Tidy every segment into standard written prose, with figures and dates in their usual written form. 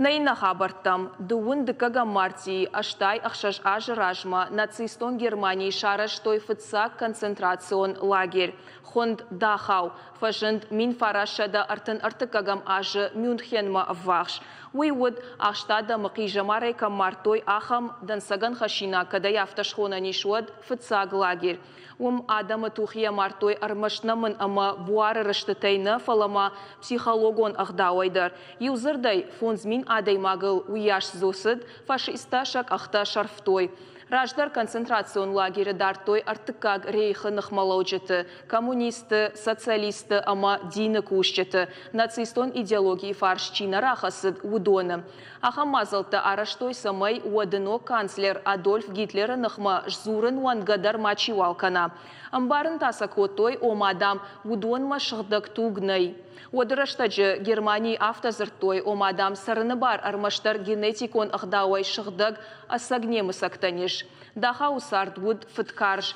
Нӕ иннӕ хабӕрттӕм. Дыууын дыккӕгӕм мартъийы 86 азы размӕ нацистон Германийы сарӕзтой фыццаг концентрацион лагерь. Хуынд Дахау. Фӕзынд 1933 азы Мюнхенмӕ ӕввахс. Уый уыд, ахст адӕмы хъизӕмарӕй кӕм мардтой, ахӕм, дӕнцӕгӕн хӕссинаг, кӕд ӕй афтӕ схонӕн ис, уӕд, фыццаг лагерь. Уым адӕмы тухийӕ мардтой ӕрмӕст нӕмын ӕмӕ буары рыстытӕй нӕ, фӕлӕ ма психологон ӕгъдауӕй дӕр. Иу дзырдӕй, 5000 адӕймагыл уыйас дзы цыд, фашисттӕ сӕ къӕхтӕ сӕрфтой. Раздӕр концентрацион лагеры дардтой Ӕртыккаг рейхы ныхмӕлӕуджыты, коммунистты, социалистты ӕмӕ дины кусджыты, нацистон идеологийы фарс чи нӕ рахӕцыд, уыдоны. Ахӕм мадзӕлттӕ арӕзтой, цӕмӕй уӕды ног канцлер Адольф Гитлеры ныхмӕ сдзурын уӕнгӕ дӕр мачиуал кӕна. Ӕмбарын та сӕ кодтой, ома, дам, уыдонмӕ сыгъдӕг туг нӕй. Уӕды рӕстӕджы Германийы афтӕ дзырдтой, ома, дам, цӕрыны бар ӕрмӕстдӕр генетикон ӕгъдауӕй сыгъдӕг, ӕцӕг немыцӕгтӕн ис. Дахауы цард уыд фыдкарз.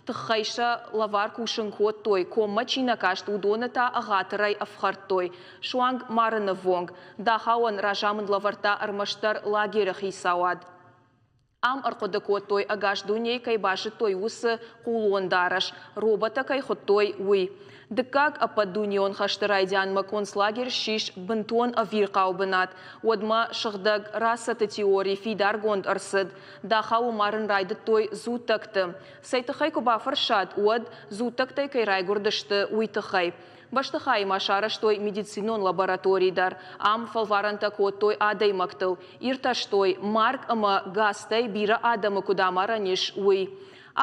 Тыххӕй сӕ лӕвар кусын кодтой, коммӕ чи нӕ каст, уыдоны та ӕгъатырӕй ӕфхӕрдтой, суанг марыны ввонг. Дахауӕн разамынд лӕвӕрдта ӕрмӕстдӕр лагеры хицауад. Ам ӕрхъуыды кодтой, ӕгас дунейы кӕй базыдтой, уыцы хъулон дарӕс, роботтӕ кӕй хуыдтой, уый. Дыккаг ӕппӕтдунеон хӕсты райдианмӕ концлагерь ссис бынтон ӕвирхъау бынат. Уӕдмӕ сыгъдӕг расӕты теори фидаргонд ӕрцыд. Дахауы марын райдыдтой дзуттӕгты. Цӕй тыххӕй куы бафӕрсат, уӕд дзуттӕгтӕй кӕй райгуырдысты, уый тыххӕй. Бӕстыхайы ма сарӕзтой медицинон лаборатори дӕр. Ам фӕлварӕнтӕ кодтой адӕймӕгтыл, иртӕстой, марг ӕмӕ газтӕй бирӕ адӕмы куыд амарӕн ис, уый.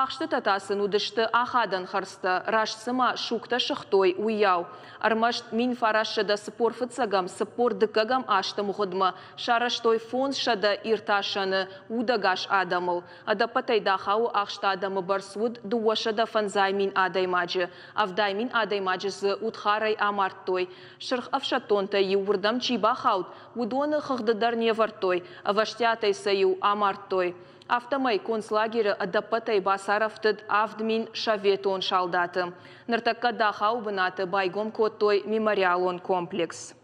Ахстытӕ та сын уыдысты ахадӕн хӕрдзтӕ, раст цыма сугтӕ сыгътой, уыйау. Ӕрмӕст 1945 42 азты мгъуыдмӕ сарӕзтой 500 иртасӕны удӕгас адӕмыл. Ӕдӕппӕтӕй Дахауы ахст адӕмы бӕрц уыд 250 000 адӕймаджы. 70 000 адӕймаджы дзы удхарӕй амардтой. Сырх ӕфсӕддонтӕй-иу уырдӕм чи бахауд, уыдоны хыгъды дӕр не вӕрдтой, ӕвӕстиатӕй сӕ-иу амардтой. Афтӕмӕй концлагеры ӕдӕппӕтӕй бацарӕфтыд 7000 советон салдаты. Ныртӕккӕ Дахауы бынаты байгом кодтой мемориалон комплекс.